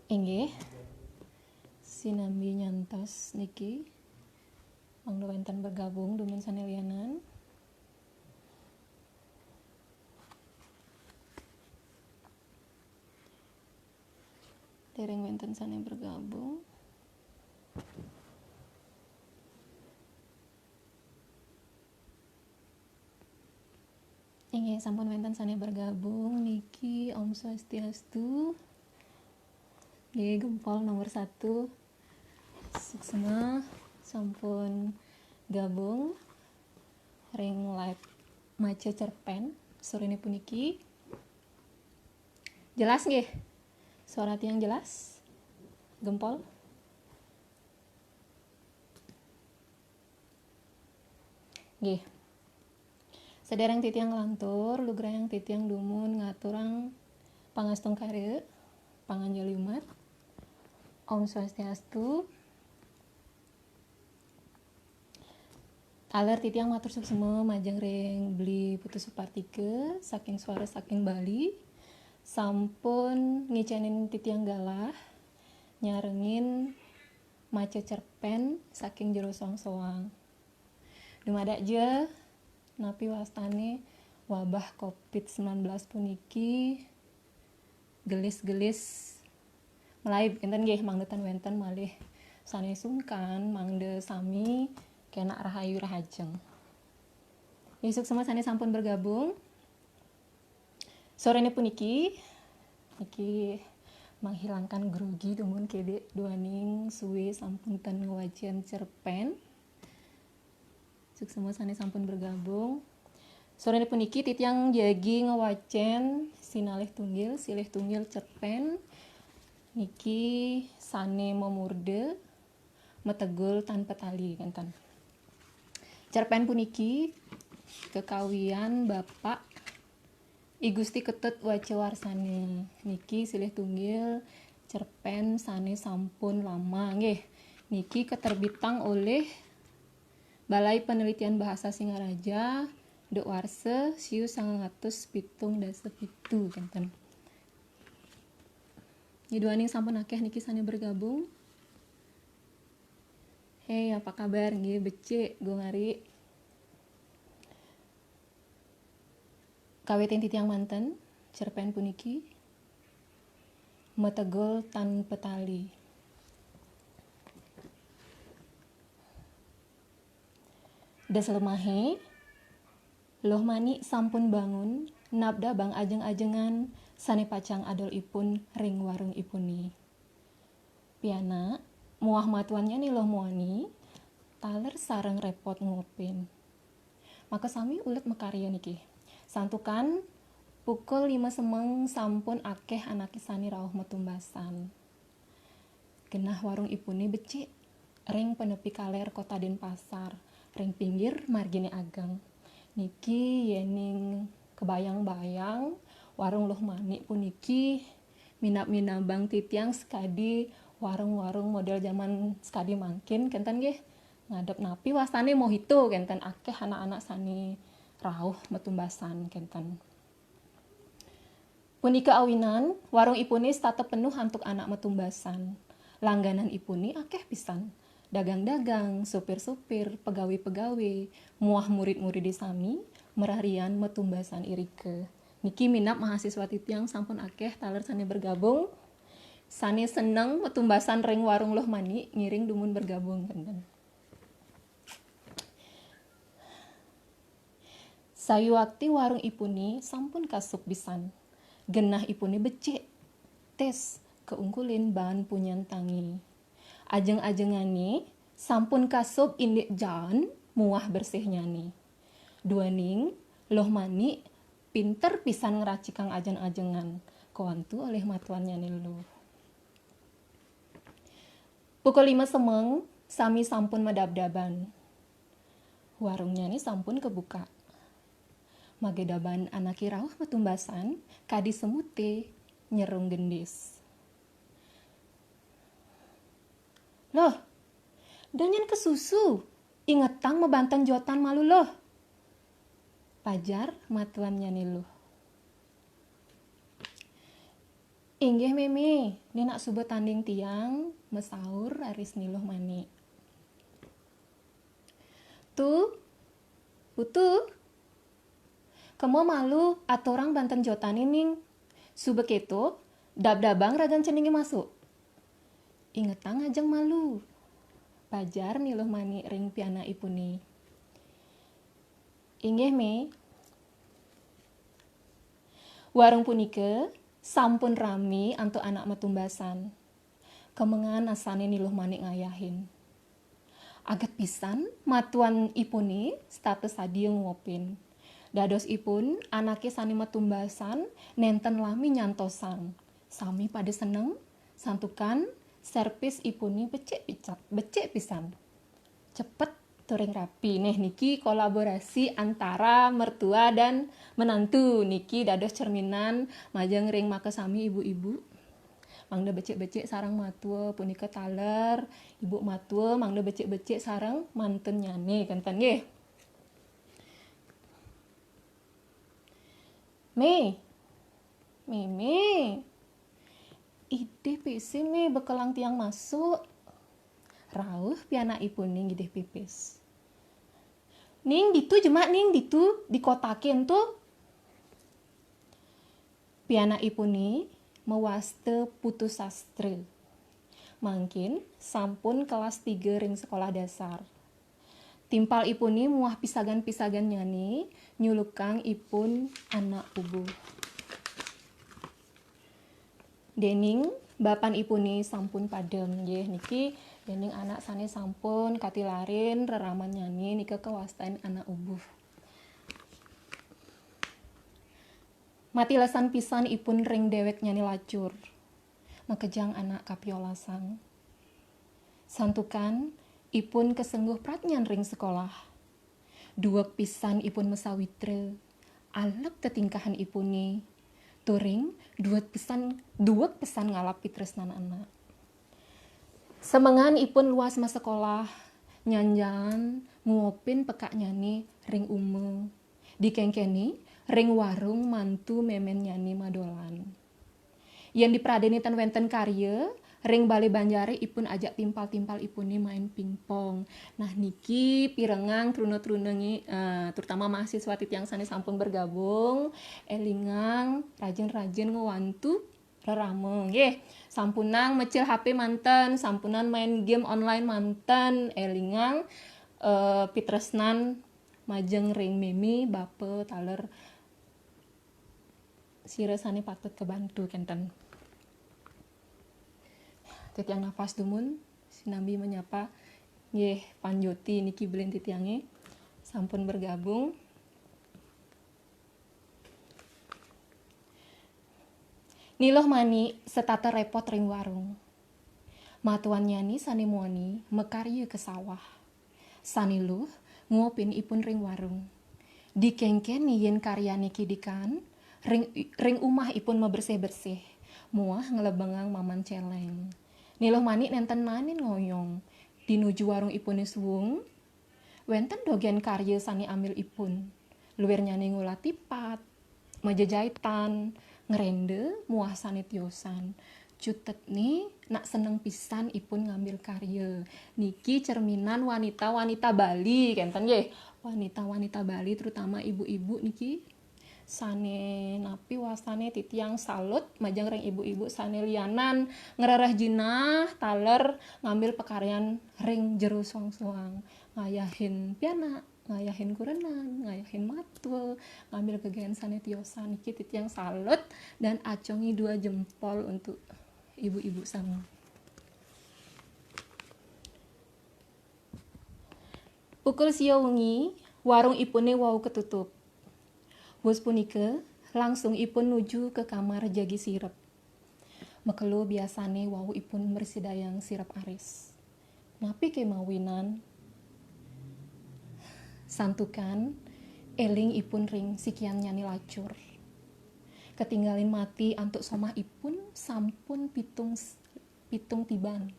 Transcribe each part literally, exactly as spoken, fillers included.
Inggih. Sinambi nyantos niki. Mangda wénten bergabung dumun sané lianan. Dereng wénten sané bergabung. Inggih, sampun wénten sané bergabung niki. Om Swastiastu. Nggih, gempol nomor satu. Suksma sampun gabung ring live maca cerpén soréné puniki. Jelas nggih? Suara tiang jelas? Gempol? Nggih. Sadéréng titiang nglantur, lugrayang titiang dumun ngaturang pangastungkara, panganjali umat. Om Swastiastu. Taler titiang matur suksma majeng ring Beli Putu Supartika saking Suara saking Bali, sampun ngicénin titiang galah nyarengin maca cerpén saking Jero Soang-Soang. Dumadak ja napi wastané wabah covid sembilan belas puniki gelis-gelis malaib kénten nggih, mangda tan wénten malih sané sungkan, mangda sami kénak rahayu rahajeng. Nggih, suksma sané sampun bergabung. Soréné puniki, niki menghilangkan grogi dumun kédik duaning suwé sampun tan ngwacén cerpén. Suksma sané sampun bergabung. Soréné puniki titiang jagi ngwacén sinalih tunggil, silih tunggil cerpén niki sané mamurda Mategul Tan Patali kénten. Cerpén puniki kakawian Bapak I Gusti Ketut Waca Warsana. Niki silih tunggil cerpén sané sampun lama nggih. Niki katerbitang olih Balai Penelitian Bahasa Singaraja, duk warsa siu sangang atus pitung dasa pitu kénten. Duaning sampun akéh niki sané bergabung. Héi, apa kabar? Nggih, becik, Gung Ari. Kawitin titiang manten, cerpén puniki, Mategul Tan Patali. Des lemahé, Luh Manik sampun bangun, nabdabang ajeng-ajengan sané pacang adol ipun ring warung ipuné. Pianak, muah matuannyané Luh Muani, taler sareng répot ngopin. Makasami ulet makarya niki. Santukan pukul lima semeng sampun akéh anaké sané rauh matumbasan. Genah warung ipuné becik ring panepi kalér Kota Dénpasar, ring pinggir marginé ageng. Niki yéning kabayang-bayang, warung Luh Manik puniki minab-minabang titiang sakadi warung-warung modél jaman sakadi mangkin, kénten nggih. Ngadep napi wastané mojito, kénten, akéh anak-anak sané rauh matumbasan, kénten. Punika awinan, warung ipuné setata penuh antuk anak matumbasan. Langganan ipuné akéh pisan. Dagang-dagang, supir-supir, pegawé-pegawé, muah murid-muridé sami mararian matumbasan irika. Niki minab mahasiswa titiang sampun akéh taler sané bergabung, sané seneng matumbasan ring warung Luh Manik ngiring dumun bergabung kénten. Sayuwakti warung ipuné sampun kasub pisan. Genah ipuné becik, tis kaungkulin baan punyan tangi. Ajeng-ajengané sampun kasub indik jaan muah bersihnyané. Duaning Luh Manik pinter pisan ngracikang ajeng-ajengan, kawantu olih matuannyané Luh. Pukul lima semeng, sami sampun madabdaban. Warungnyané sampun kabuka. Magédaban anaké rauh matumbasan, kadi semuté nyerung gendis. "Luh, da nyén kasusu, ingetang mabanten jotan malu, Luh," pajar matuannyané Luh. "Inggih, Mémé, né nak suba tanding tiang," masaur raris Ni Luh Manik. "Tu, Putu, kema malu aturang banten jotané, Ning. Suba kéto, dab-dabang ragan ceningé masuk. Ingetang ajeng malu," pajar Ni Luh Manik ring pianakipuné. "Inggih, Mé." Warung punika sampun rami antuk anak matumbasan. Kemengan asané Ni Luh Manik ngayahin. Aget pisan matuanipuné setata sadia nguepin. Dadosipun anaké sané matumbasan nénten lami nyantosang. Sami pada seneng, santukan servisipuné becik picat, becik pisan. Cepet turing rapi. Nih, niki kolaborasi antara mertua dan menantu. Niki dados cerminan majeng ring makasami ibu-ibu. Mangda becik-becik sareng matua punika taler, ibu matua mangda becik-becik sareng mantunnyané, kénten nggih. "Mé, Mémé, idih pipis, Mé, bekelang tiang masuk," rauh pianakipuné ngidih pipis. "Ning, ditu jemak, Ning, ditu, di kotaké ento." Pianakipuné mawasta Putu Sastra. Mangkin sampun kelas tiga ring sekolah dasar. Timpalipuné muah pisagan-pisagannyané nyulukang ipun anak pubuh. Déning bapanipuné sampun padem, nggih, niki déning anak sané sampun katilarin reramannyané nika kawastain anak ubuh. Matilesan pisan ipun ring déwéknyané lacur. Makejang anak kapiolasang. Santukan ipun kasengguh pradnyan ring sekolah. Dueg pisan ipun masawitra, alep tetingkahanipuné, turing dueg pisan, dueg pisan ngalap pitresnan anak. Semengan ipun luas masekolah, nyanjan nguepin pekaknyané ring uma. Dikéngkéné ring warung mantu méménnyané madolan. Yén di pradéné tan wénten karya, ring balé banjaré ipun ajak timpal-timpalipuné main pingpong. Nah, niki pirengang truna-truna ngi-, eh, terutama mahasiswa titiang sané sampun bergabung, élingang rajin-rajin ngwantu rerama, nggih. Sampunang mecil H P manten, sampunang main game online manten, élingang, eh, pitresnan majeng ring mémé, bapa, taler sira sané patut kabantu, kénten. Titiang napas dumun, sinambi menyapa, nggih, Pan Jyoti niki bilin titiangé sampun bergabung. Ni Luh Manik setata répot ring warung. Matuannyané sané muani makarya ka sawah. Sané luh nguepin ipun ring warung. Dikéngkéné yén karyané kidikan, ring, ring umah ipun mabersih-bersih, muah nglebengang maman céléng. Ni Luh Manik nénten naenin ngoyong. Di nuju warung ipuné suung, wénten dogén karya sané ambil ipun. Luirnyané ngulah tipat, majejaitan, ngrénda, muah sané tiosan. Cutetné nak seneng pisan ipun ngambil karya. Niki cerminan wanita-wanita Bali, kénten nggih. Wanita-wanita Bali, terutama ibu-ibu niki. Sané napi wastané titiang salut majeng ring ibu-ibu sané lianan ngrereh jinah taler ngambil pakaryan ring jero suang-suang, ngayahin pianak, ngayahin kurenan, ngayahin matua, ngambil gegaén sané tiosan. Niki titiang salut dan acungi dua jempol untuk ibu-ibu sami. Pukul sia wengi, warung ipuné wau katutup. Wus punika, langsung ipun nuju ka kamar jagi sirep. Makelo biasané wau ipun mrasidayang sirep aris. Napi ké mawinan? Santukan, éling ipun ring sikiannyané lacur. Katinggalin mati antuk somah ipun sampun pitung s-, pitung tiban.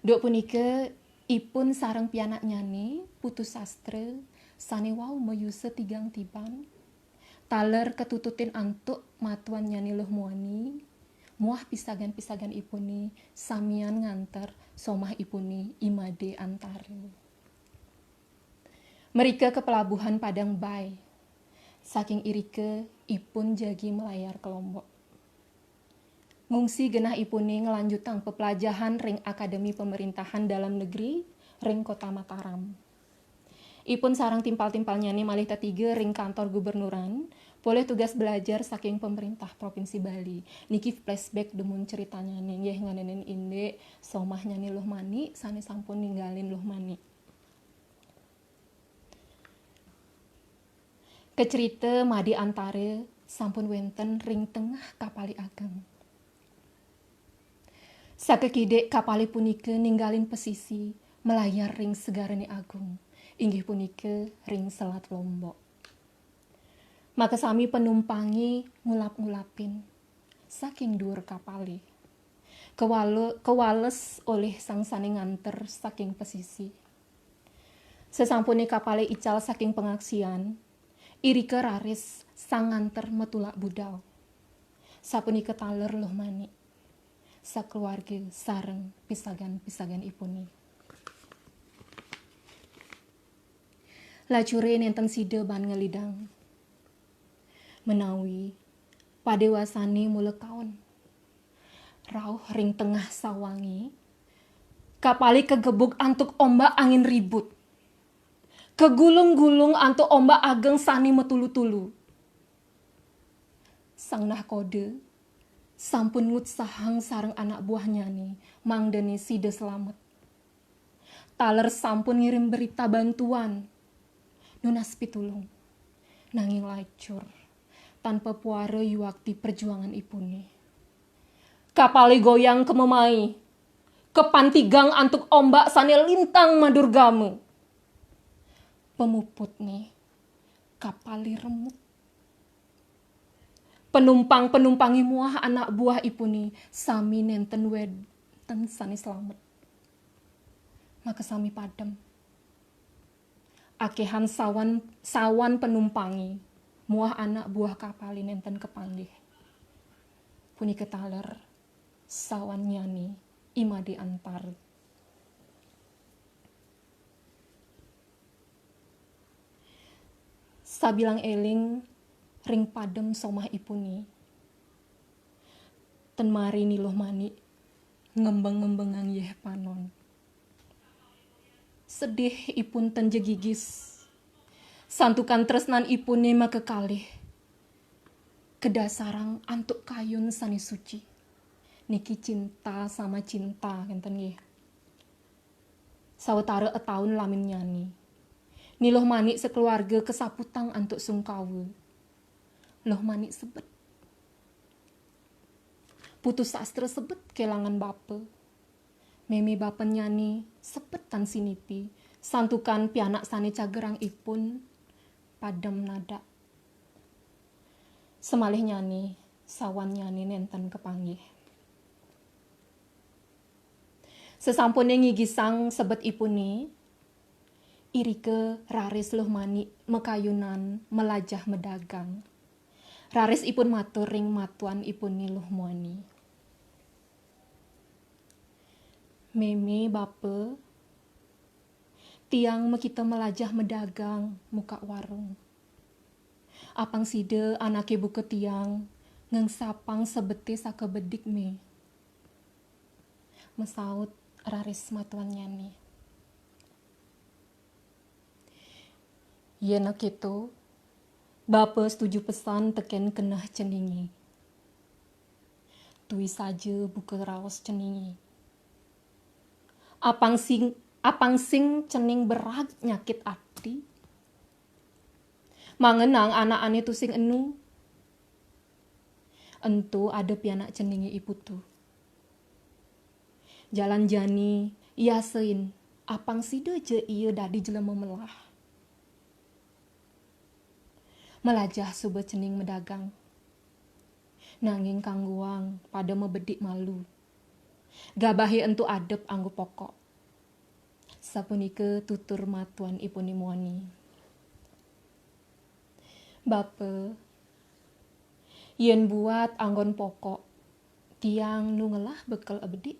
Duk punika, ipun sareng pianaknyané, Putu Sastra, sané wau mayusa tigang tiban, Taler katututin antuk matuan nyani Luh Muani, muah pisagan-pisagan ipuni samian nganter somah ipuni I Made Antara. Mrika ka pelabuhan Padang Bai. Saking irika ipun jagi malayar ka Lombok. Ngungsi genah ipune nglanjutang pepelajahan ring Akademi Pemerintahan Dalam Negeri ring Kota Mataram. Ipun sareng timpal-timpalnyane malih tetiga ring kantor gubernuran, polih tugas belajar saking pemerintah Provinsi Bali. Niki flashback dumun ceritanyane nggih, ngenenin indik somahnyane Luh Manik sane sampun ninggalin Luh Manik. Kacerita Made Antara sampun wenten ring tengah kapale ageng. Sakekidik kapale punika ninggalin pesisi malayar ring segarane agung, inggih punika ring Selat Lombok. Makasami panumpange ngulap-ngulapin saking duur kapale. Kewala-, kewales olih sang sane nganter saking pesisi. Sasampune kapale ical saking pangaksian, irika raris sang nganter matulak budal. Sapunika taler Luh Manik, sakeluarga sareng pisagan-pisagan ipune. Lacure nenten sida baan ngelidang. Menawi padewasane mula kaon. Rauh ring tengah sawange, kapale kagebug antuk ombak angin ribut. Kagulung-gulung antuk ombak ageng sane matulu-tulu. Sang nahkoda sampun ngutsahang sareng anak buahnyane mangdane sida slamet. Taler sampun ngirim berita bantuan, nunas pitulung. Nanging lacur, tanpa puara yuakti perjuangan ipune. Kapale goyang ka memai, kapantigang antuk ombak sane lintang madurgama. Pamuputne, kapale remuk. Panumpang-panumpange muah anak buah ipune sami nenten wenten sane slamet. Makasami padem. Akehan sawan, sawan panumpange muah anak buah kapale nenten kapanggih. Punika taler sawannyane I Made Antara. Sabilang eling ring padem somah ipune, ten marini Luh Manik ngembeng-ngembengang yeh panon. Sedih ipun ten jegigis. Santukan tresnan ipune makakalih kadasarang antuk kayun sane suci. Niki cinta sama cinta, kenten nggih. Sawatara etaun laminnyane, Ni Luh Manik sakeluarga kasaputang antuk sungkawa. Luh Manik sebet. Putus sastra sebet kelangan bapa. Meme bapannyane sebet tan sinipi, santukan pianak sane cagerang ipun padem nadak. Samalihnyane, sawannyane nenten kapanggih. Sasampune ngigisang sebet ipune, irika raris Luh Manik makayunan malajah madagang. Raris ipun matur ring matuan ipune Luh Muani. Meme, bapa, tiang makita malajah madagang, muka warung. Apang sida anake buka tiang, ngengsapang sebete sakabedik, Me. Masaut raris matuannyane. Yen keto, bapa setuju pesan teken keneh ceninge. Tui saja buka raos ceninge. Apang sing, apang sing cening berag nyakit ati. Mangenang anakane tusing enu. Ento ada pianak ceninge I Putu. Jalan jani, yasain, apang sida ja ia dadi jelema melah. Malajah suba cening madagang. Nanging kanggoang pada mabedik malu. Gabahe ento adep anggo pokok. Sapunika tutur matuan ipun I Muani. Bapa, Yén buat anggon pokok, tiang nu ngelah bekel ebedik.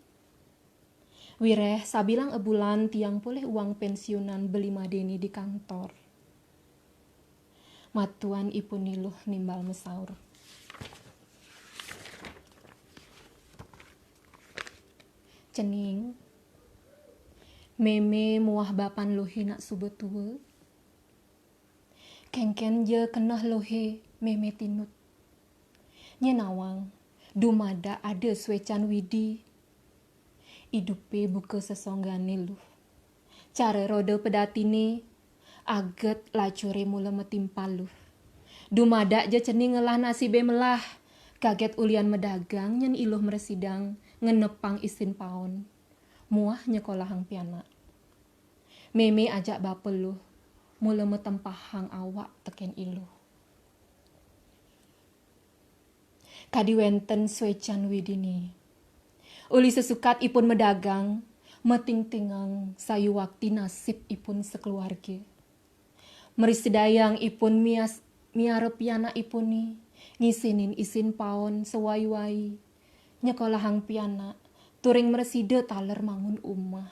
Wiréh sabilang ebulan tiang polih uang pensiunan beli madéni di kantor. Matuan ipun Ni Luh nimbal mesaur. Cening, mémé muah bapan Luhé nak suba tua. Kénkén ja keneh Luhé mémé tinut. Nyén nawang, dumadak ada suécan Widi. Idupé buka sesonggané Luh. Cara roda pedatiné, aget lacuré mula matimpal Luh. Dumadak ja cening ngelah nasibé melah, gaget ulian medagang nyén I Luh mresidang ngenepang isin paon. Muah nyekolahang pianak. Mémé ajak bapa Luh, mula matempahang awak tekén I Luh. Kadi wénten suécan Widiné. Uli sesukat ipun medagang, matingtingang sayuwakti nasib ipun sakeluarga. Mrisidayang ipun mias-, miara pianak ipuné, ngisinin isin paon sawai-wai, nyekolahang pianak, turing mresida taler mangun umah.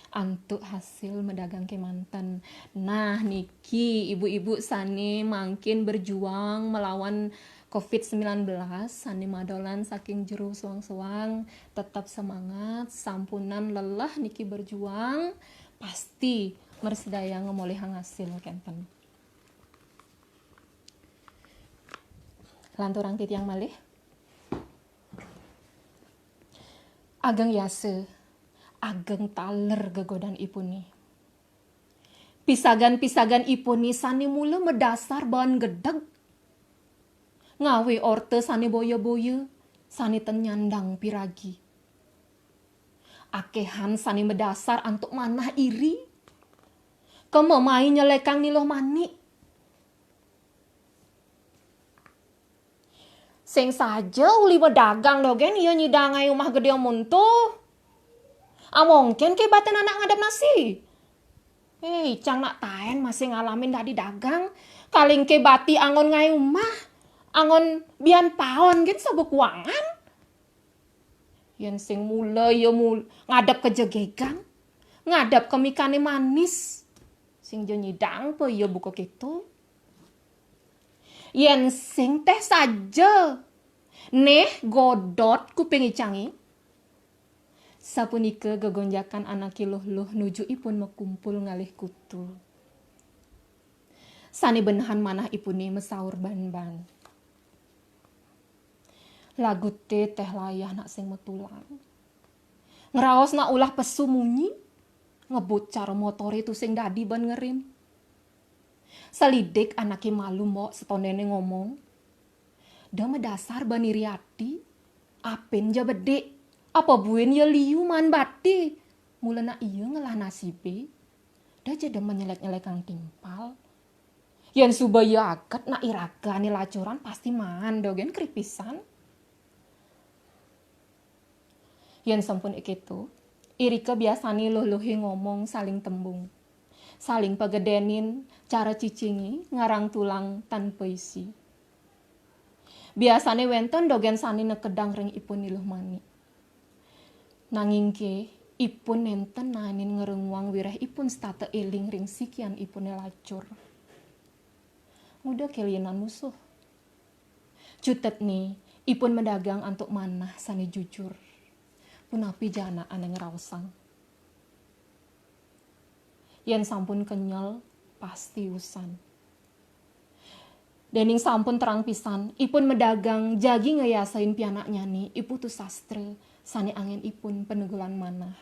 Antuk hasil medagang kémanten. Nah, niki ibu-ibu sané mangkin berjuang melawan covid sembilan belas, sané madolan saking jero soang-soang, tetep semangat, sampunan lelah niki berjuang, pasti mresidayang ngamolihang hasil kénten. Lanturang titiang malih. Ageng yasa, ageng taler gegodan ipuné. Pisagan-pisagan ipuné sané mula madasar baan gedeg, ngawé orta sané boya-boya, sané ten nyandang piragi. Akéhan sané madasar antuk manah iri. Kema mai nyelekang Ni Luh Manik. Sing saja uli madagang dogén ia nyidang ngaé umah gedé amonto. Amongkén ké batin anak ngadep nasi. Éh, icang nak taén masih ngalamin dadi dagang. Kaling ké bati anggon ngaé umah, anggon bian paon gén sabekuangan. Yén sing mula ia mul-, ngadep ka jegegang, ngadep ka mikané manis. Sing ja nyidang pa ia buka kéto. Yén sing téh saja, néh godot kuping icangé. Sapunika gegonjakan anaké Luh-Luh nuju ipun makumpul ngalih kutu. Sané benehan manah ipuné masaur ban-ban. Laguté téh layah nak sing matulang. Ngraos nak ulah pesu munyi, ngebut cara motoré tusing dadi ban ngerem. Salidik anaké malu mawa setondéné ngomong. Da madasar ban iri ati, apin ja bedik, apa buin ia liu maan bati. Mula nak ia ngelah nasibé, da ja demen nyelek-nyelekang timpal. Yén suba ia aget nak iragané lacuran pasti maan dogén kripisan. Yén sampun kéto, irika biasané Luh-Luhé ngomong saling tembung. Saling pagedénin cara cicingé ngarang tulang tanpa isi. Biasané wénten dogén sané nekedang ring ipun Ni Luh Manik. Nanging ké, ipun nénten naenin ngrenguang wiréh ipun setata éling ring sikian ipuné lacur. Nguda kélinan musuh. Cutetné, ipun madagang antuk manah sané jujur. Punapi ja anak ané ngraosang. Yén sampun kenyel, pasti usan. Déning sampun terang pisan, ipun madagang jagi ngayasain pianaknyané I Putu Sastra sané anggén ipun panegulan manah.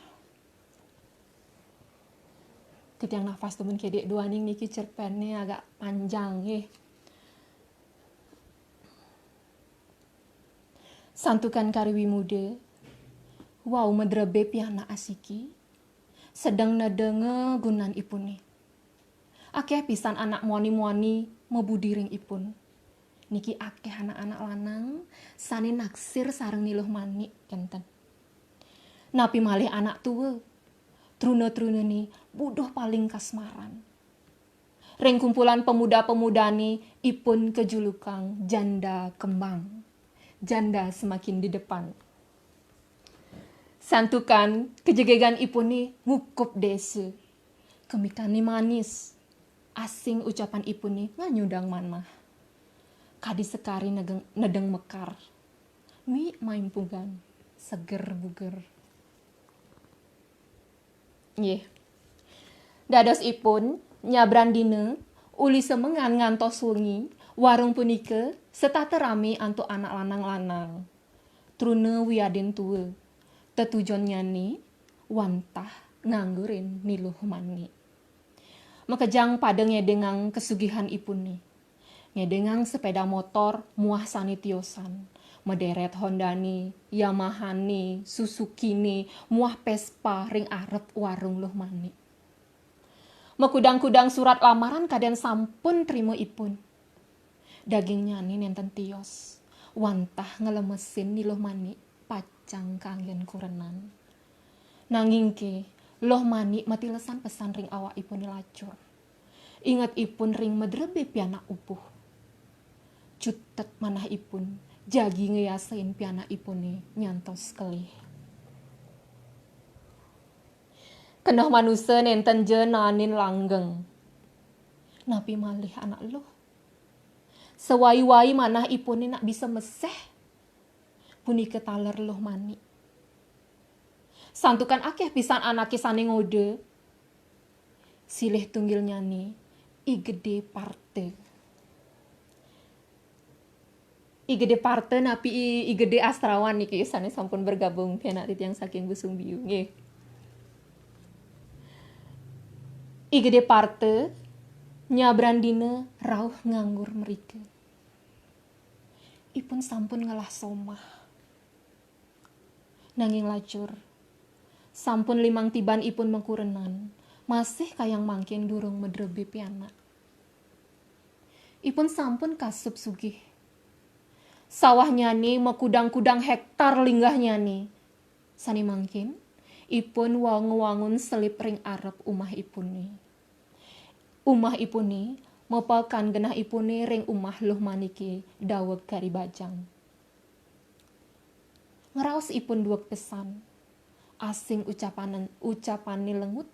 Titiang nafas dumun kédik duaning niki cerpenné agak panjang nggih. Santukan kari wimuda, wau madrebé pianak asiki, sedeng nedenga gunan ipuné. Akéh pisan anak muani-muani mabudi ring ipun. Niki akéh anak-anak lanang sané naksir sareng Ni Luh Manik kénten. Napi malih anak tua, truna-trunané buduh paling kasmaran. Ring kumpulan pemuda-pemudane ipun kejulukang janda kembang. Janda semakin di depan. Santukan kejegegan ipune ngukup desa. Kemitane manis. Asing ucapan ipune nganyudang manah. Kadi sekari negeng- nedeng mekar. Mi maimpugan. Seger buger. Nggih. Dadosipun, nyabran dina, uli semengan ngantos wengi, warung punika setata rame antuk anak lanang-lanang. Truna wiadin tua. Tetujonnyane wantah nganggurin Ni Luh Manik. Makejang pada ngedengang kesugihanipune. Ngedengang sepeda motor muah sane tiosan. Mederet Hondane, Yamahane, Suzukine, muah Vespa ring arep warung Luh Manik. Makudang-kudang surat lamaran kaden sampun trima ipun. Dagingnyane nenten tios, wantah nglemesin Ni Luh Manik pacang kanggen kurenan. Nanging ke, Luh Manik matilesan pesan ring awakipune lacur. Ingetipun ring medrebe pianak upuh. Cutet manahipun, jagi ngeyasain pianakipune nyantos kelih. Keneh manusa nenten ja naenin langgeng. Napi malih anak Luh? Sawai-wai manahipune nak bisa meseh. Punika taler Luh Manik. Santukan akeh pisan anake sane ngoda. Silih tunggilnyane, I Gede Parte. I Gede Parte napi I, I Gede Astrawan niki sane sampun bergabung pianak titiang saking Busung Biu, nggih. I Gede Parte nyabran dina rauh nganggur mrika. Ipun sampun ngelah somah. Nanging lacur, sampun limang tiban ipun mengkurenan, masih kayang mangkin durung medrebe pianak. Ipun sampun kasup sugih. Sawahnyane makudang-kudang hektar linggahnyane. Sane mangkin, ipun wa-, ngwangun selip ring arep umahipune. Umahipune, mapakan genahipune ring umah Luh Manike daweg kari bajang. Ngraos ipun dueg pesan. Asing ucapanen-, ucapane lengut.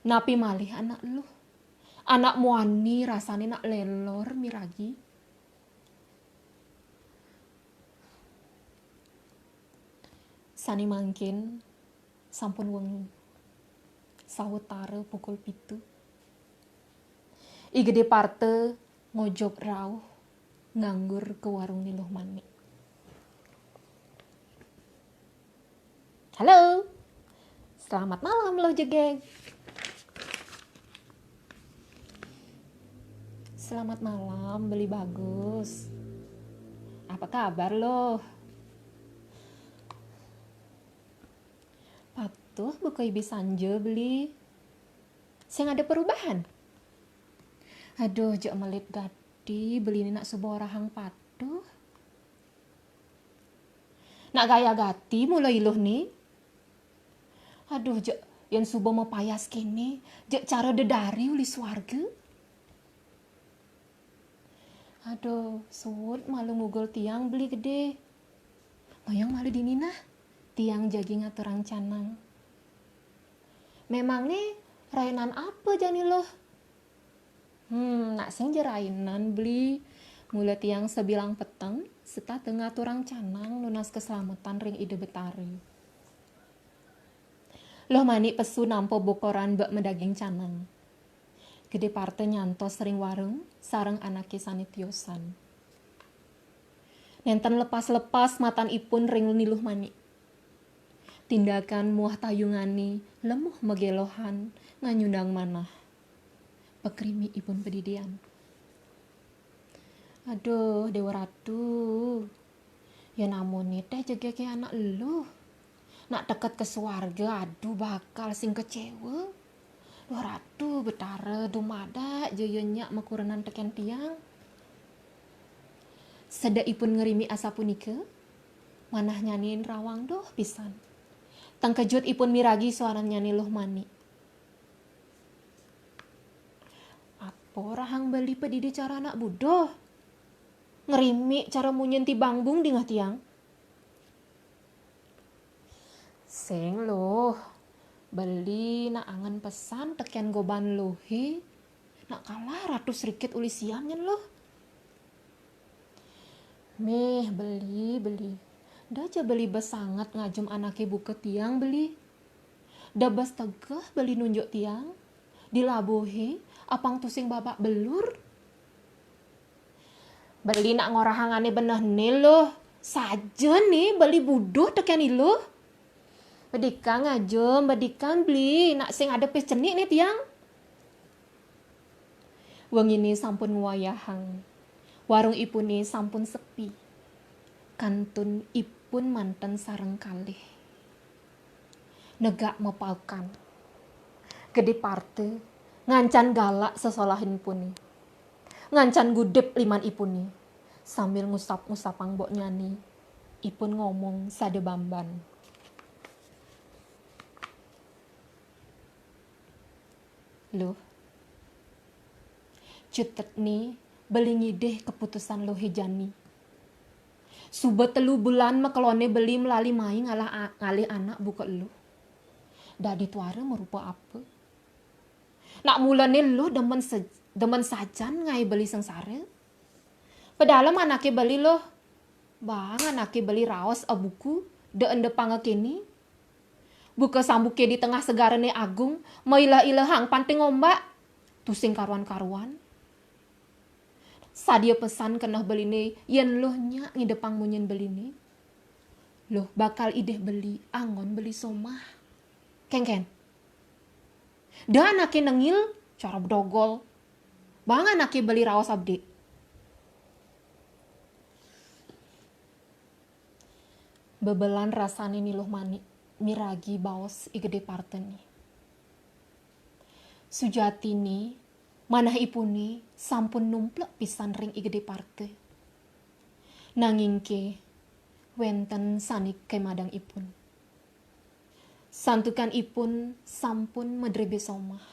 Napi malih anak Luh? Anak muani rasane nak lelor miragi. Sane mangkin sampun wengi. Sawetara pukul pitu. I Gede Parte ngojog rauh nganggur ke warung Ni Luh Manik. Halo. Selamat malam, Luh Jegeg. Selamat malam, Beli Bagus. Apa kabar, Luh? Patuh buka ibi sanja, Beli. Sing ada perubahan? Aduh, jek melit gati, Beli ni nak suba orahang patuh. Nak gaya gati mula I Luh ni. Aduh, jek yen suba mapayas kene, jek cara dedari uli suarga. Aduh, suud malu ngugul tiang, Beli Gede. Ngoyong malu dini nah, tiang jagi ngaturang canang. Memangne rainan apa jani Luh? Hmm, nak sing ja rainan, Beli. Mula tiang sabilang peteng, setata ngaturang canang nunas keselamatan ring Ida Betara. Luh Manik pesu nampa bokoran bek madaging canang. Gede Parte nyantos ring warung sareng anake sane tiosan. Nenten lepas-lepas matanipun ring Ni Luh Manik. Tindakan muah tayungane lemuh magelohan nganyundang manah. Pakrimikipun padidian. Aduh, Dewa Ratu. Ya namune teh jegege anak Luh. Nak teket ke suarga, aduh bakal sing kecewa. Duh Ratu Betara, dumadak ja ya nyak makurenan teken tiang. Sedekipun ngrimi asapunika, manahnyane rawang doh pisan. Tengkejut ipun miragi suarannyane Luh Manik. Ap-, Apa rahang beli padidi cara anak buduh? Ngrimik cara munyin ti bangbung dingeh tiang. Sing Luh, beli nak angen pesan teken goban Luhe, nak kalah ratus rikit uli siam nyen Luh. Mih beli, beli. Da ja beli bes sanget ngajem anake buka tiang beli. Da bes tegeh beli nunjuk tiang. Di labuhe, apang tusing babak belur. Beli nak ngorahang ane beneh ne Luh. Saja ne beli buduh teken iluh. Bedikang aja, bedikang beli, nak sing ada pis cenik ne tiang. Wengine sampun ngwayahang. Warung ipune sampun sepi. Kantun ipun manten sareng kalih. Negak mapaukan. Gede Parte ngancan galak sesolahin pune. Ngancan gudip liman ipune. Sambil ngusap-ngusapang boknyane, ipun ngomong sada bamban. Luh. Cutetne beli ngidih keputusan Luhe jani. Suba telu bulan makelone beli melali mai ngalah a-, ngalih anak buka Luh. Dadi tuara marupa apa? Nak mulane Luh demen se-, demen sajan ngae beli sengsara. Pedalem anake beli Luh. Bang anake beli raos abuku, da enda pangakene. Buka sambuke di tengah segarane agung, mailah-ilahang panting ombak. Tusing karuan-karuan. Sadia pesan keneh beline yen Luh nyak ngidepang munyin beline. Luh bakal idih beli angon beli somah. Kengken. Da anake nengil, cara bedogol. Bang anake beli raos abdi. Bebelan rasane ni Luh Manik miragi baos I Gede Parte ni. Sujatine, manahipune sampun numplek pisan ring I Gede Parte. Nangingke, wenten sane kemadang ipun. Santukan ipun sampun madrebe somah.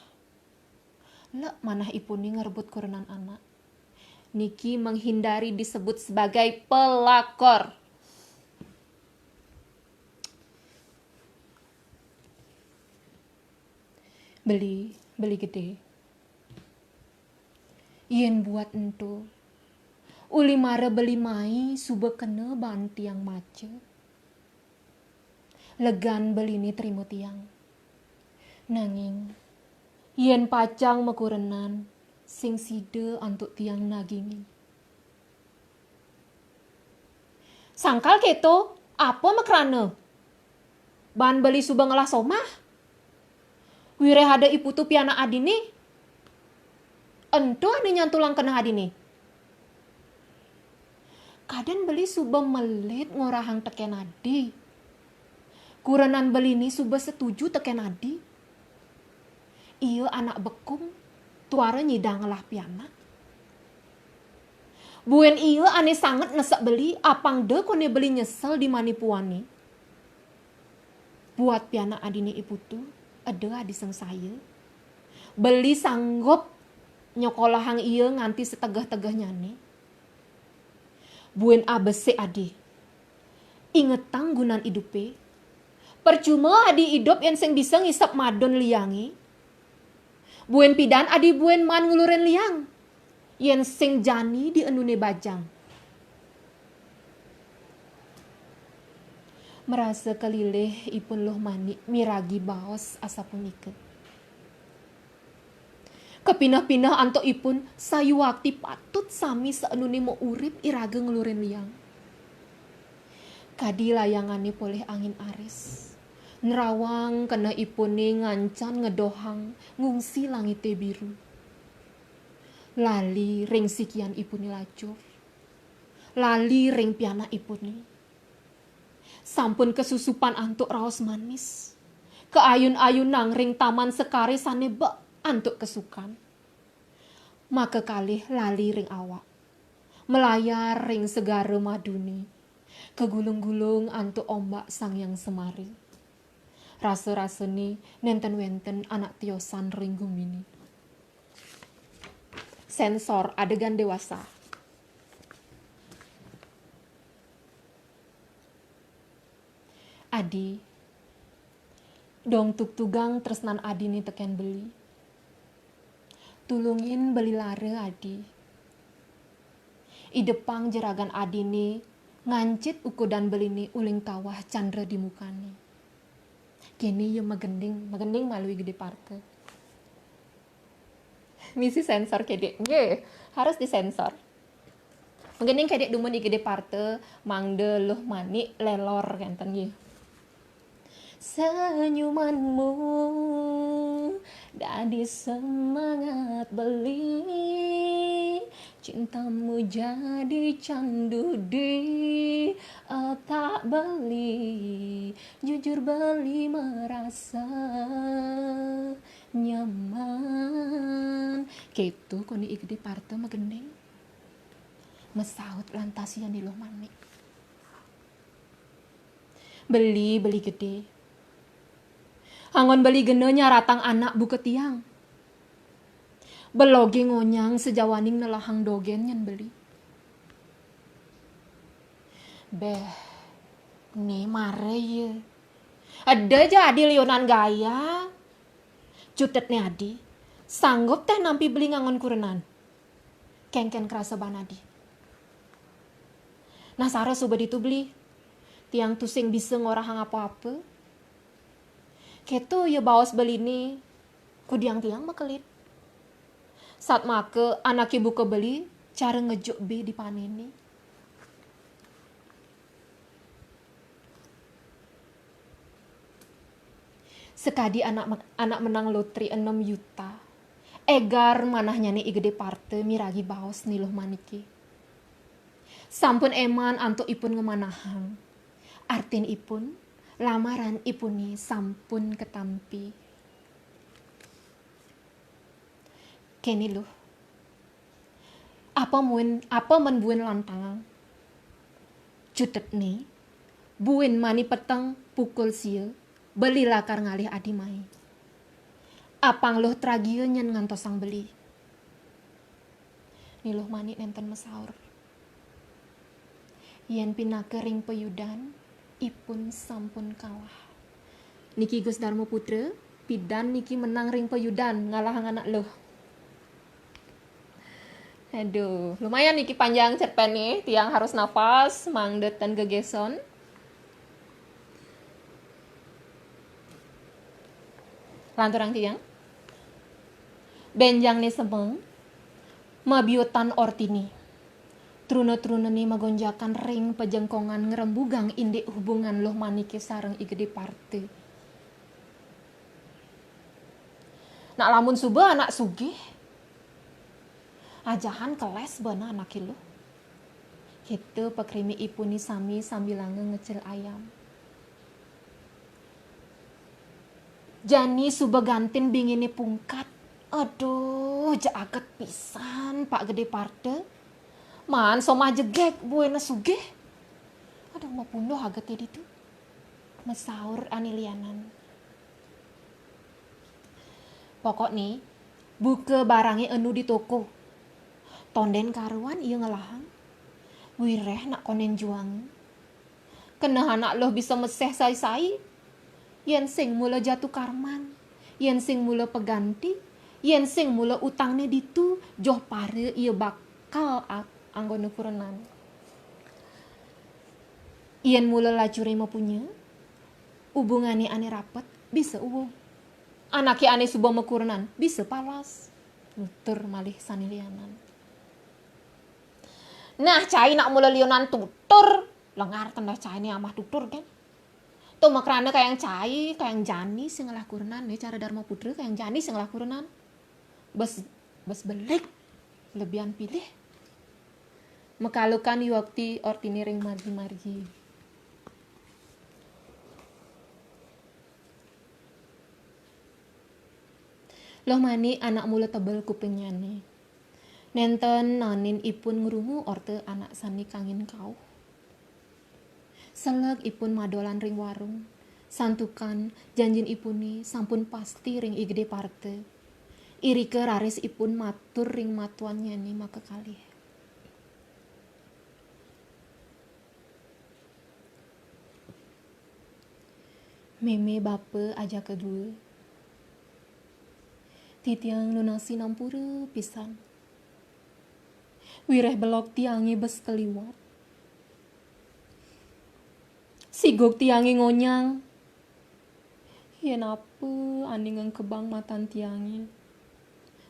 Lek manah ipune ngrebut kurenan anak. Niki menghindari disebut sebagai pelakor. Beli, beli gede. Yen buat ento, uli mara beli mai suba kena baan tiang maca. Legan beline trima tiang. Nanging, yen pacang makurenan, sing sida antuk tiang nagingin. Sangkal keto, apa makrana? Baan beli suba ngelah somah? Wireh ada iputu pianak adine? Ento ane nyantulang keneh adine. Kaden beli suba melit ngorahang teken adi. Kurenan beline suba setuju teken adi. Ia anak bekung, tuara nyidang ngelah pianak. Buin ia ane sanget nesek beli, apang da kone beli nyesel di mani puane. Buat pianak adine iputu, eda adi sengsaya. Beli sanggup nyekolahang ia nganti setegeh-tegehnyane. Buin abesik adi. Ingetang gunan idupe. Percuma adi idup yen sing bisa ngisep madun liange. Buin pidan adi buin maan ngulurin liang. Yen sing jani di enune bajang. Marasa kalilih ipun Luh Manik miragi baos asapunika. Kapineh-pineh antuk ipun sayuwakti patut sami saenune maurip iraga nglurin liang. Kadi layangane polih angin aris, nrawang keneh ipune ngancan ngedohang ngungsi langite biru. Lali ring sikian ipune lacur. Lali ring pianak ipune. Sampun kasusupan antuk raos manis. Kaayun-ayunang ring taman sekare sane bek antuk kesukan. Makakalih lali ring awak. Malayar ring segara madune. Kagulung-gulung antuk ombak Sang Hyang Semari. Rasa-rasane nenten wenten anak tiosan ring gumine. Sensor adegan dewasa. Adi, dong tugtugang tresnan Adi né tekén beli. Tulungin beli lara, Adi. Idepang jeragan Adi né ngancit ukudan beli né uling kawah candra di mukané. Kéné ia magending, magending malu I Gedé Parta. Misi sensor kedék, nggih, harus disensor. Magending kedék dumun I Gedé Parta, mangda Luh Manik lélor kénten nggih. Senyumanmu dadi semangat beli, cintamu jadi candu di otak beli, jujur beli merasa nyaman. Kéto koné I Gedé Parta magending. Masaut lantas ia Ni Luh Manik. Beli, beli gedé. Anggon beli gena nyaratang anak buka tiang. Belogé ngonyang sajawaning nelahang dogén nyén beli. Béh, né mara ia. Eda ja Adi liunan gaya. Cutetné Adi, sanggup téh nampi beli nganggon kurenan. Kénkén krasa baan Adi. Nah, sara suba ditu beli. Tiang tusing bisa ngorahang apa-apa. Kéto ia baos beliné, kudiang tiang makelit. Satmaka anaké buka beli, cara ngejuk bé dipanéné. Sakadi anak me-, anak menang lotri enem yuta. Égar manahnyané I Gedé Parta miragi baos Ni Luh Maniké. Sampun éman antuk ipun ngamanahang. Artinipun, lamaran ipuné sampun katampi. Kéné Luh. Apa muen, apa men buin lantangang? Cutetné, buin mani peteng pukul sia, beli lakar ngalih Adi mai. Apang Luh tragia nyén ngantosang beli. Ni Luh Manik nénten masaur. Yén pinaka ring payudan, ipun sampun kalah. Niki Gus Darma Putra, pidan niki menang ring payudan ngalahang anak Luh. Aduh, lumayan niki panjang cerpené, tiang harus napas, mangda ten gegéson. Lanturang tiang. Bénjangné semeng, mabiutan ortiné. Truna-trunané magonjakan ring pajengkongan ngrembugang indik hubungan Luh Maniké sareng I Gedé Parta. Nak lamun suba anak sugih, ajahan kelés bana anaké Luh. Kéto pakrimi ipuné sami sambilanga ngecil ayam. Jani suba gantin binginé pungkat. Aduh, ja aget pisan, Pak Gedé Parta. Maan somah jegég, buina sugih. Aduh, mapunduh ageté ditu. Masaur ané lianan. Pokokné, buka barangé enu di toko. Tondén karuan ia ngelahang. Wiréh nak kondén juang. Keneh anak Luh bisa meséh sai-sai. Yén sing mula jatu karman, yén sing mula peganti, yén sing mula utangné ditu, joh para ia bakal a-, anggona kurenan. Yén mula lacuré mapunya, hubungané ané rapet bisa uwung. Anaké ané suba makurenan bisa palas. Nutur malih sané lianan. Nah, cai nak mula liunan tutur, lengar tendah cainé amah tutur, kan. Tuh makrana kayang cai, kayang jani sing ngelah kurenan, né cara Darma Putra kayang jani sing ngelah kurenan. Bes, bes belik, lebihan pilih. Makalukan yuakti ortiné ring margi-margi. Luh Manik anak mula tebel kupingnyané. Nénten naenin ipun ngrungu orta anak sané kangin kauh. Seleg ipun madolan ring warung. Santukan janjin ipuné sampun pasti ring I Gedé Parta. Irika raris ipun matur ring matuannyané makakalih. Mémé bapa ajaka dua. Titiang nunas sinampura pisan. Wiréh belog tiangé bes kaliwat. Sigug tiangé ngonyang. Yén apa ané ngengkebang matan tiangé?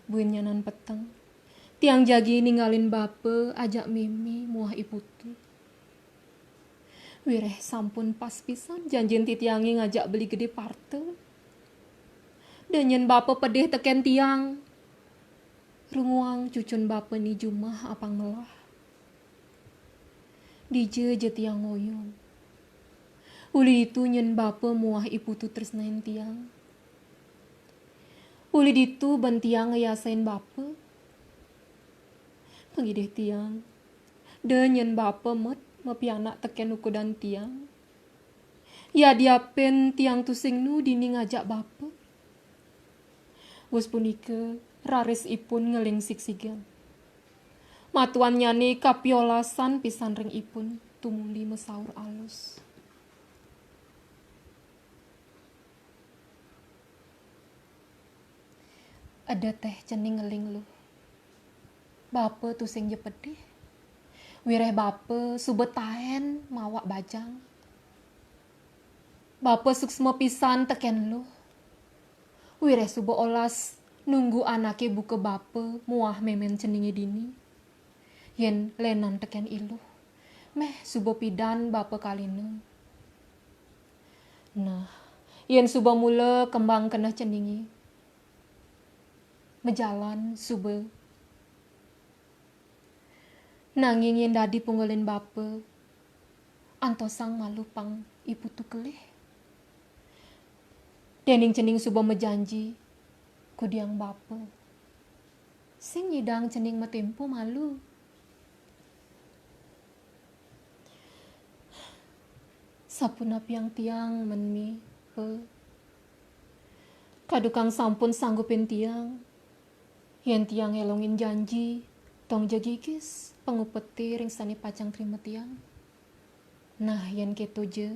Buin nyanan peteng, tiang jagi ningalin bapa ajak mémé muah i putu. Wiréh sampun pas pisan janjin titiangé ngajak beli Gedé Parta. Da nyén bapa pedih tekén tiang. Runguang cucun bapa né jumah apang melah. Dija ja tiang ngoyong. Uli ditu nyén bapa muah i putu tresnain tiang. Uli ditu ban tiang ngayasain bapa. Pangidih tiang, da nyén bapa met mapianak tekén ukudan tiang. Yadiapin tiang tusing nu dini ngajak bapa. Wus punika, raris ipun ngeling sigsigan. Matuannyané kapiolasan pisan ring ipun, tumuli masaur alus. Eda téh cening ngeling luh. Bapa tusing ja pedih. Wiréh bapa suba taén mawak bajang. Bapa suksma pisan tekén luh. Wiréh suba olas nunggu anaké buka bapa muah mémén ceningé dini. Yén lénan tekén i luh, méh suba pidan bapa kalina. Nah, yén suba mula kembang keneh ceningé, majalan suba. Nanging yén dadi punggalin bapa, antosang malu pang i putu kelih. Déning cening suba majanji, kudiang bapa. Sing nyidang cening matempo malu. Sapunapiang tiang men mi, Pa? Kadukang sampun sanggupin tiang. Yén tiang ngelongin janji, tong ja gigis pangupeti ring sané pacang trima tiang. Nah, yén kéto ja,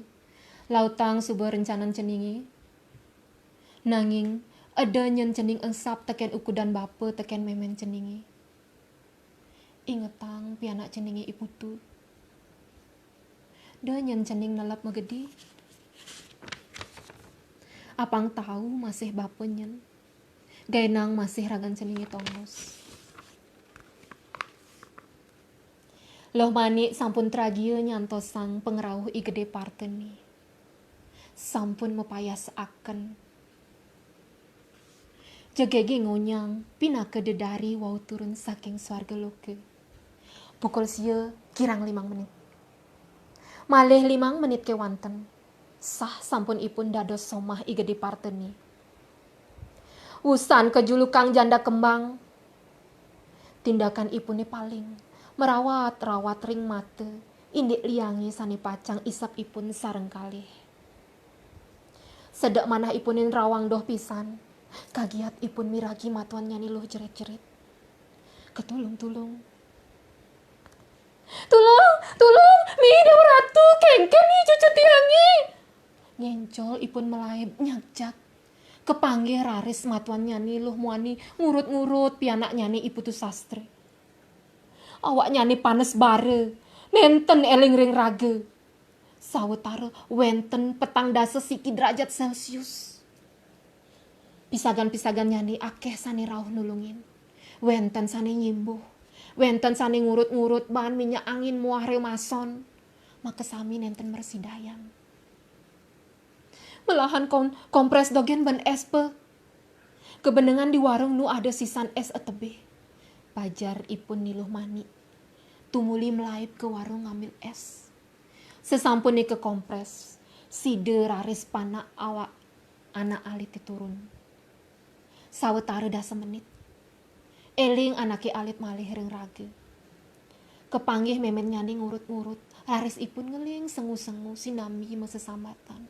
lautang suba rencanan ceningé. Nanging, eda nyén cening engsap tekén ukudan bapa tekén mémén ceningé. Ingetang pianak ceningé i putu. Da nyén cening nelep magedi. Apang tau masih bapa nyén. Gaénang masih ragan ceningé tongos. Luh Manik sampun tragia nyantosang pangrauh I Gedé Parténé. Sampun mapayasaken. Jegegé ngonyang pinaka dedari wau turun saking swarga loka. Pukul sia kirang limang menit. Malih limang menit kéwanten, sah sampun ipun dados somah I Gedé Parténé. Wusan kajulukang janda kembang, tindakan ipuné paling marawat-rawat ring mata indik liangé sané pacang isep ipun sareng kalih. Sedek manah ipuné nrawang doh pisan, kagiat ipun miragi matuannyané luh jerit-jerit. Ketulung-tulung. "Tulung, tulung, mi Déwa Ratu, kéngkén i cucu tiangé." Ngéncol ipun malaib nyagjag. Kapanggih raris matuannyané luh muani ngurut-ngurut pianaknyané I Putu Sastra. Awaknyané panes bara, nénten éling ring raga. Sawatara wénten petang dasa siki drajat Celcius. Pisagan-pisagannyané akéh sané rauh nulungin. Wénten sané nyimbuh, wénten sané ngurut-ngurut baan minyak angin muah reumason. Makasami nénten mrasidayang. "Malahan kon-, komprés dogén baan és, Pa. Kabenengan di warung nu ada sisan és atebih," pajar ipun Ni Luh Manik. Tumuli malaib ka warung ngambil és. Sasampuné kakomprés, sida raris panak awak anak alité turun. Sawatara dasa menit. Éling anaké alit malih ring raga. Kapanggih méménnyané ngurut-ngurut, raris ipun ngeling sengu-sengu sinambi masesambatan.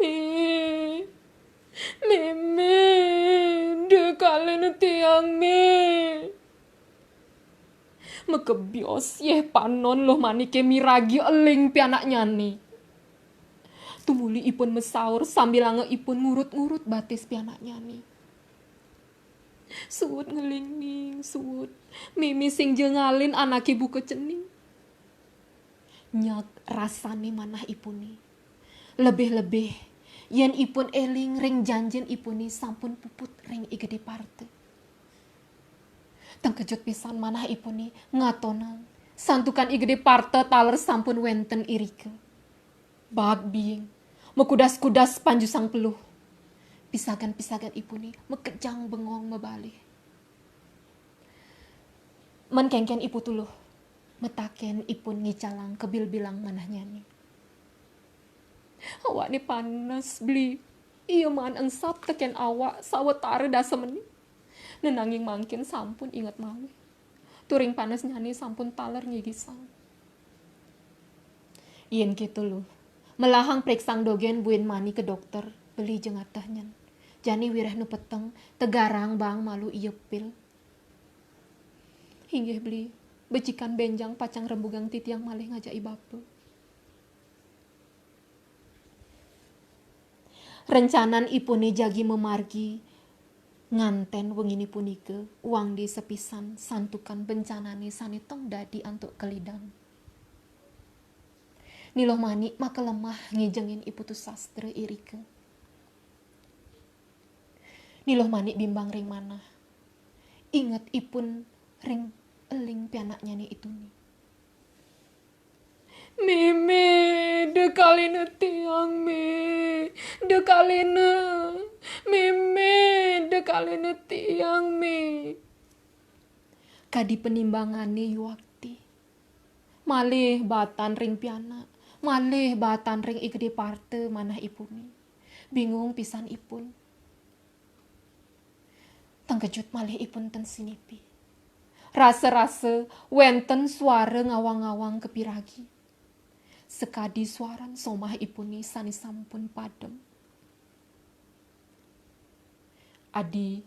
"Mé, "Mémé, dekaléna tiang, Mé." Makebios yéh panon Luh Maniké miragi eling pianaknyané. Tumuli ipun masaur sambilanga ipun ngurut-ngurut batis pianaknyané. Suud ngeling, Ning, suud. Mémé sing ja ngalin anaké buka cening. Nyak rasané manah ipuné. Lebih-lebih, yén ipun éling ring janjin ipuné sampun puput ring I Gedé Parta. Tengkejut pisan manah ipuné ngatonang, santukan I Gedé Parta taler sampun wénten irika. Baag biing, makudas-kudas panjusang peluh. Pisagan-pisagan ipuné makejang bengong mabalih. "Men kénkén I Putu, Luh?" matakén ipun ngicalang kabilbilang manahnyané. "Awakné panas, Beli. Ia maan engsap tekén awak sawatara dasa menit. Nenanging mangkin sampun inget malih. Turing panesnyané sampun taler ngigisang." "Yén kéto, Luh, melahang préksang dogén buin mani ka dokter, Beli ja ngateh nyén. Jani wiréh nu peteng, tegarang baang malu ia pil." "Inggih, Beli, becikan bénjang pacang rembugang titiang malih ngajaki Bapa." Rencanan ipuné jagi mamargi ngantén wenginé punika, wangdé sepisan santukan bencanané sané tong dadi antuk kalidan. Ni Luh Manik makalemah ngéjengin I Putu Sastra irika. Ni Luh Manik bimbang ring manah. Inget ipun ring eling pianaknyané ituné. "Mémé, dekaléna tiang, Mé. Dekaléna. Mémé, dekaléna tiang, Mé." Kadi panimbangané yuakti. Malih batan ring pianak, malih batan ring I Gedé Parta manah ipuné. Bingung pisan ipun. Tengkejut malih ipun ten sinipi. Rasa-rasa wénten suara ngawang-ngawang ka piragi. Sakadi suaran somah ipuné sané sampun padem. "Adi,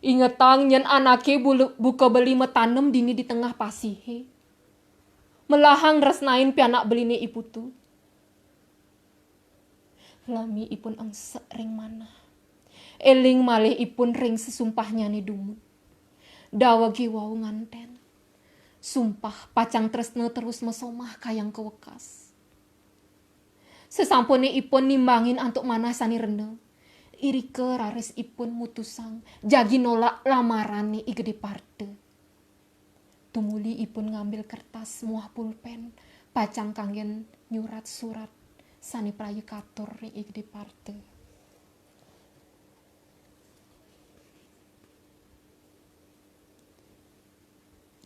ingetang nyén anaké bulu-, buka beli matanem dini di tengah pasihé. Melahang nresnain pianak beliné I Putu." Lami ipun engsek ring manah. Éling malih ipun ring sesumpahnyané dumun. Dawegé wau ngantén. Sumpah pacang tresna terus masomah kayang kawekas. Sasampuné ipun nimbangin antuk manah sané rena, irika raris ipun mutusang jagi nolak lamarané I Gedé Parta. Tumuli ipun ngambil kertas muah pulpén, pacang kanggén nyurat surat sané praya katur ring I Gedé Parta.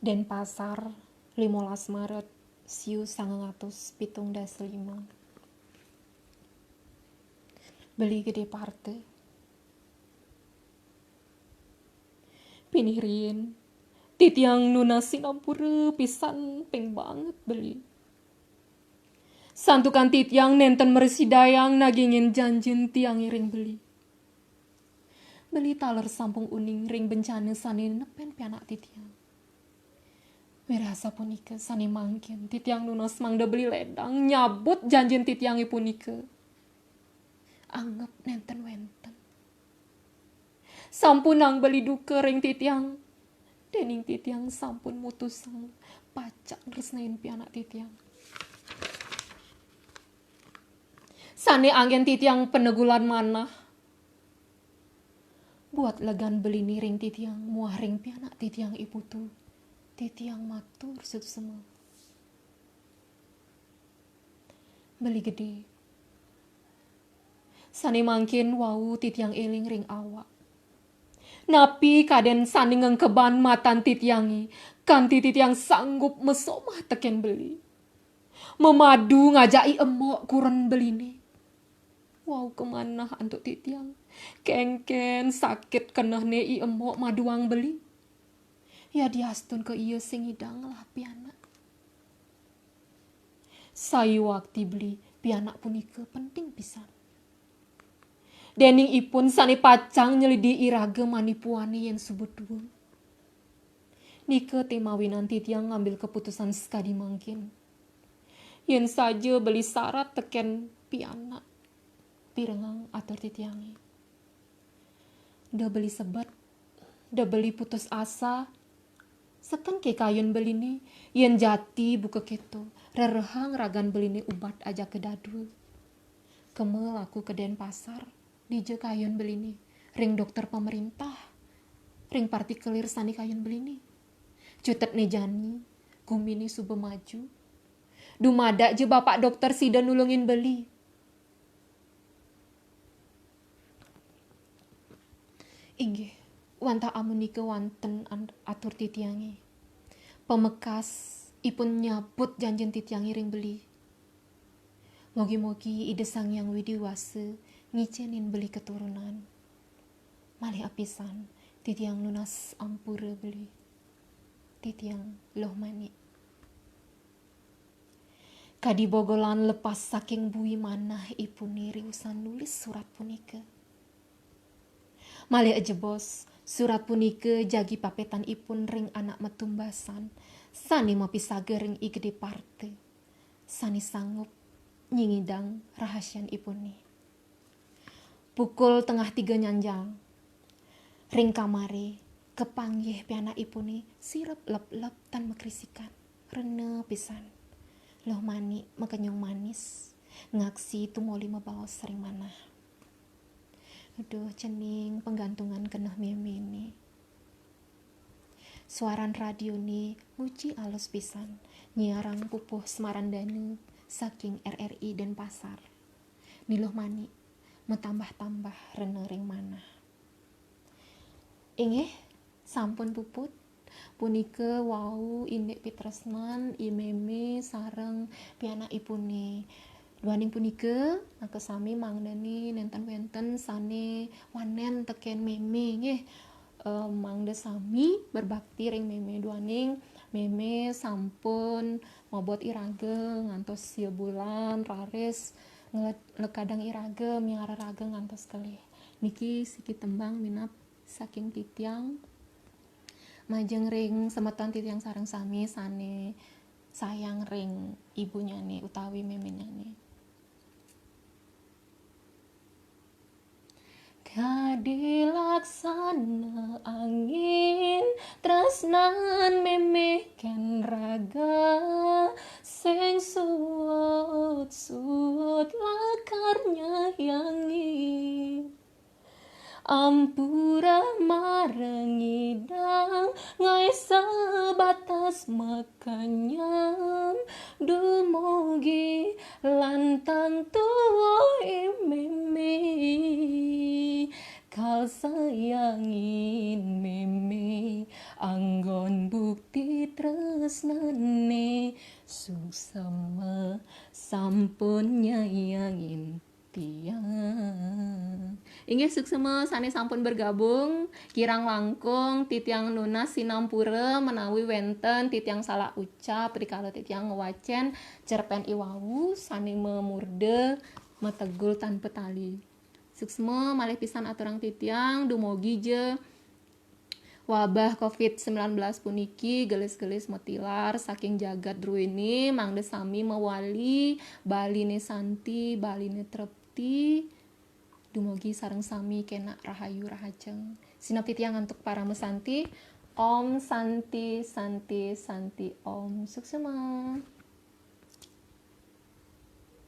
Denpasar, limolas Maret, siu sangang atus pitung dasa lima. Beli Gedé Parta. Pinih riin, titiang nunas sinampura pisan ping banget, Beli. Santukan titiang nénten mrasidayang nagingin janjin tiangé ring Beli. Beli taler sampun uning ring bencana sané nepen pianak titiang. Wirasa punika sané mangkin titiang nunas mangda Beli ledang nyabut janjin titiangé punika. Anggep nénten wénten. Sampunang Beli duka ring titiang, déning titiang sampun mutusang pacang nresnain pianak titiang. Sané anggén titiang panegulan manah. Buat legan Beliné ring titiang muah ring pianak titiang I Putu, titiang matur suksma. Beli Gedé. Sané mangkin wau titiang éling ring awak. Napi kadén sané ngengkebang matan titiangé, kanti titiang sanggup masomah tekén Beli. Mamadu ngajak I Embok kuren Beliné. Wau kamanah antuk titiang. Kénkén sakit kenehné I Embok maduang Beli. Yadiastun ka ia sing ngidang ngelah pianak. Sayuakti Beli, pianak punika penting pisan. Dening ipun sane pacang nyelidi iraga manipuane yen suba tueng. Nika te mawinan titiang ngambil keputusan sekadi mangkin. Yen saja beli sarat teken pianak, pirengang atur titiange. Da beli sebet, da beli putus asa. Seken ke kayun beline, yen jati buka keto, rerehang ragan beline ubat ajaka dadua. Kema laku ka Denpasar, dija kayun beline, ring dokter pemerintah, ring partikelir sane kayun beline. Cutetne jani, gumine suba maju. Dumadak ja bapak dokter sida nulungin beli. Inggih, wantah amunika wanten an-, atur titiange. Pamekas ipun nyabut janjin titiange ring beli. Mogi-mogi Ida Sang Hyang Widi Wasa ngicenin beli keturunan. Malih apisan, titiang nunas ampura beli. Titiang Loh Manik. Kadi bogolan lepas saking bui manah ipune riusan nulis surat punika. Malih ajebos, surat punika jagi papetan ipun ring anak matumbasan, sane mapisaga ring I Gede Parta, sane sanggup nyingidang rahasian ipune. Pukul tengah tiga nyanjang. Ring kamare, kapanggih pianak ipune sirep lep-lep tan makrisikan. Rena pisan. Loh Manik makenyung manis, ngaksi tumuli mabaos ring manah. Aduh, cening panggantungan keneh memene. Suaran radione muji alus pisan, nyiarang pupuh Semarandana saking R R I Denpasar. Ni Loh Manik matambah-tambah rena ring manah. Inggih, sampun puput. Punika wau indik pitresnan I Meme sareng pianakipune. Duaning punika, makasami mangdane nenten wenten sane wanen teken Meme, nggih. Eh, mangda sami berbakti ring Meme duaning Meme sampun mobot iraga ngantos sia bulan, raris ngle-, nglekadang iraga, miara raga ngantos kelih. Niki siki tembang minab saking titiang majeng ring semeton titiang sareng sami sane sayang ring ibunyane utawi memenyane. Kadi laksana angin, tresnan Meme ken raga, sing suud-suud lakar nyayangi. Ampura marang idang, ngae sebatas makenyem, dumugi lantang tuwuh I Meme. Kal sayangin Meme, anggon bukti tresnane, suksma sampun nyayangin tiang. Inggih suksma sane sampun bergabung, kirang langkung titiang nunas sinampura menawi wenten titiang salah ucap rikala titiang ngwacen cerpen iwau sane mamurda Mategul Tanpa Tali. Suksma malih pisan aturang titiang, dumugi ja wabah covid sembilan belas puniki gelis-gelis matilar saking jagat druene, mangda sami mawali baline santi, baline trepti, dumugi sareng sami kenak rahayu rahajeng. Sinapti tiang antuk parama santi. Om Santi, Santi, Santi, Om. Suksma.